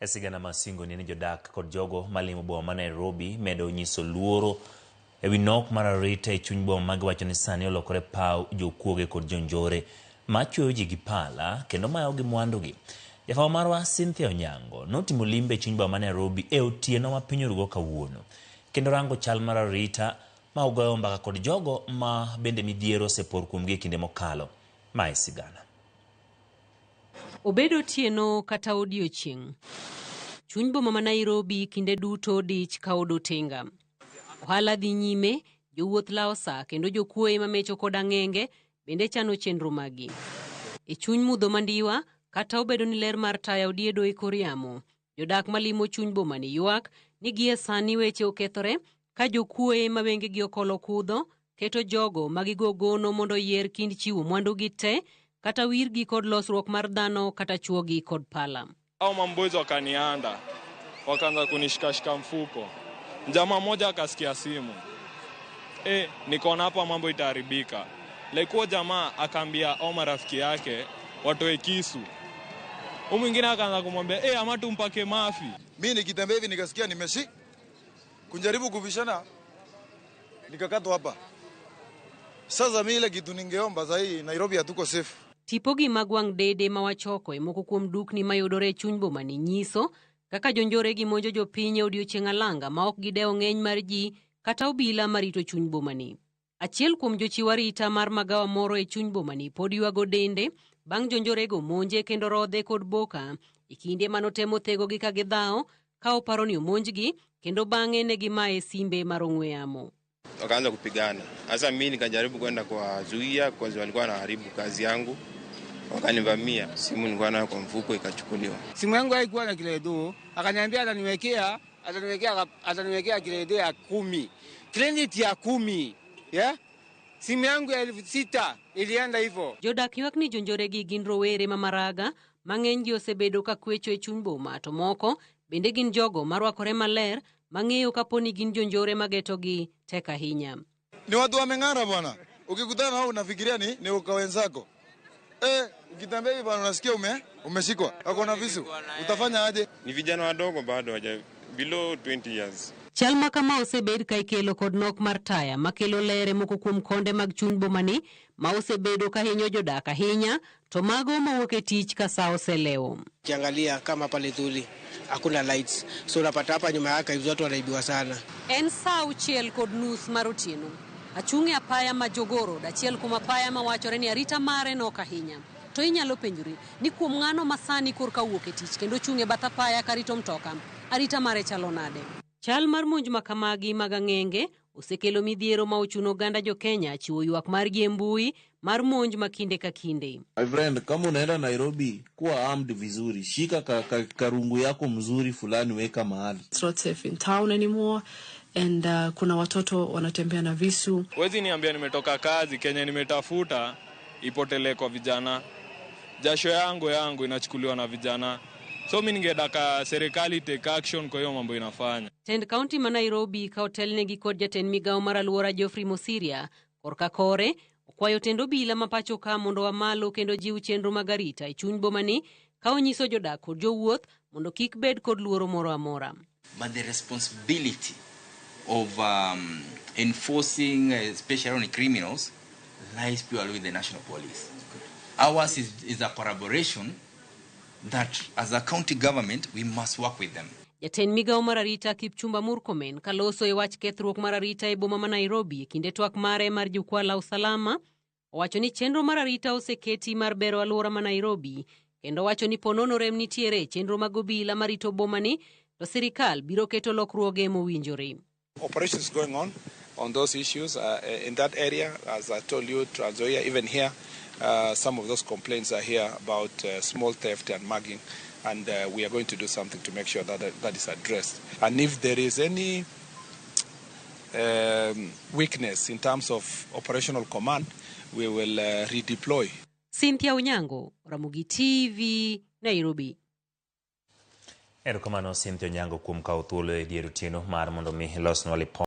E sigana ma singoni ni jodak kod jogo malimo boma ma Nairobi medo nyiso luoro ewi nok mar arita e chuny boma ma giwacho ni sani olokore paw jokuoge kod jonjore ma chwoyo ji gi pala kendo mayogi mwandugi. Jafwambo marwa Cynthia Onyango notimo limbe e chuny boma ma Nairobi e otieno ma piny orugo kawuono kendo rango chal mar arita ma ogoyo mbaka kod jogo ma bende midhiero osepor kuomgi e kinde mokalo. Mae sigana. Obed otieno kata odiechieng', chuny boma ma Nairobi kinde duto dich ka od otenga. Ohala dhi nyime, jowuoth lawo sa kendo jokuoye mamecho kod ang'enge bende chano chenro maggi. E chuny mudho mandiwa, kata obedo ni ler mar taya odiedo e kor yamo, jodak malimo chuny bomani ywak ni gie sani weche okethore ka jokuoye ma wengegi okolo kudho keto jogo ma gigo gono mondo oyier kind chiwo mwandugi te kata wirgi kod losruok mar dhano kata chuogi kod pala. Hao mamboys wakanianda, wakaanza kunishikashika mfuko. Jamaa mmoja akasikia simu e, nikaona hapa mambo itaharibika. Like huo jamaa akaambia hao marafiki yake watoe kisu. Huyu mwingine akaanza kumwambia e, ama tumpake mafi. Mi nikitembea hivi nikasikia nimeshi kunjaribu kubishana nikakatwa hapa. Sasa mi ile kitu ningeomba sahii, Nairobi hatuko safe. Tipogi mag wang' dede ma wachoko e moko kuom dukni mayudore e chuny bomani nyiso kaka jonjore gi monjo jopiny e odiechieng' alanga ma ok gidewo ng'eny mar ji kata obila marito chuny bomani. Achiel kuom jochiw arita mar magawa moro e chuny bomani pod ywago dende bang' jonjorego monje kendo rodhe kod boka e kinde manotemo thegogi ka gidhawo ka oparo ni omonjgi kendo bang'e ne gimaye simbe mar ong'we yamo. Wakaanza kupigana. Sasa mimi nikajaribu kwenda kuwazuia, kwanza walikuwa wanaharibu kazi yangu, wakanivamia. Simu nilikuwa nayo kwa mfuko ikachukuliwa. Simu yangu haikuwa na credit, akaniambia ataniwekea credit ya 10, credit ya 10, yeah? Simu yangu ya 6,000 ilienda hivyo. Jodak ywak ni jonjoregi gin rowere ma Maraga ma ng'enygi osebedo ka kwecho e chuny boma to moko bende gin jogo marwakore maler mang'eyo kapo ni gin jonjore magetogi tek ahinya. Ni watu wameng'ara bwana, ukikutana nao unafikiria ni uka wenzako. Ukitembea hivi bwana unasikia umeshikwa, wako na visu, utafanya aje? Ni vijana wadogo bado hawaja below 20 years. Chal ma kama osebed ka ikelo kod nok mar taya makelo ler e moko kuom konde mag chuny bomani ma osebedo ka hinyo jodak ahinya to mago mawuok e tich ka sa oselewo. Ukiangalia kama pale Thuli hakuna lights, so unapata hapa nyuma yake hizo watu wanaibiwa sana. En sa 6:30 mar otieno. Achung' e apaya ma Jogoo Road, achiel kuom apaya mawachore ni arita mare nok ahinya. To inyalo penjori ni kuom ng'ano ma sani korka wuok e tich kendo chung' e bath apaya karito mtoka, arita mare chalo nade? Chal mar monj ma kamagi mag ang'enge osekelo midhiero ma ochuno oganda jo-Kenya chiwo ywak margi e mbui mar monj ma kinde ka kinde. My friend, kama unaenda Nairobi, kuwa armed vizuri. Shika karungu yako mzuri fulani weka mahali. It's not safe in town anymore and kuna watoto wanatembea na visu. Huwezi niambia nimetoka kazi Kenya nimetafuta ipotelee kwa vijana. Jasho yangu inachukuliwa na vijana. So mimi ningetaka serikali take action kwa hiyo mambo inafanya. Tend kaunti ma Nairobi ka otelnegi kod jatend migawo mar alwora Geoffrey Mosiria korka kore okwayo tend obila ma pacho ka mondo oa malo kendo jiw chenro mag arita e chuny bomani ka onyiso jodak kod jowuoth mondo kik bed kod luoro moro amora. But the responsibility of enforcing, especially on criminals, lies purely with the national police. Ours is a collaboration that as a county government we must work with them. Jatend migawo mar arita Kipchumba Murkomen kaloso e wach kethruok mar arita e boma ma Nairobi e kinde twak mare mar jukwaa la usalama owacho ni chenro mar arita oseketi mar bero alwora ma Nairobi kendo owacho ni ponono rem nitiere e chenro mag obila marito bomani to sirikal biro keto lokruoge mowinjore. Operations going on those issues in that area, as I told you, Trans Nzoia, even here, some of those complaints are here about small theft and mugging, and we are going to do something to make sure that that is addressed. And if there is any weakness in terms of operational command, we will redeploy. Cynthia Onyango, Ramogi TV, Nairobi. Erokamano Cynthia Onyango kuom kawo thuolo e dier otieno mar mondo mi ilosnwa lipot.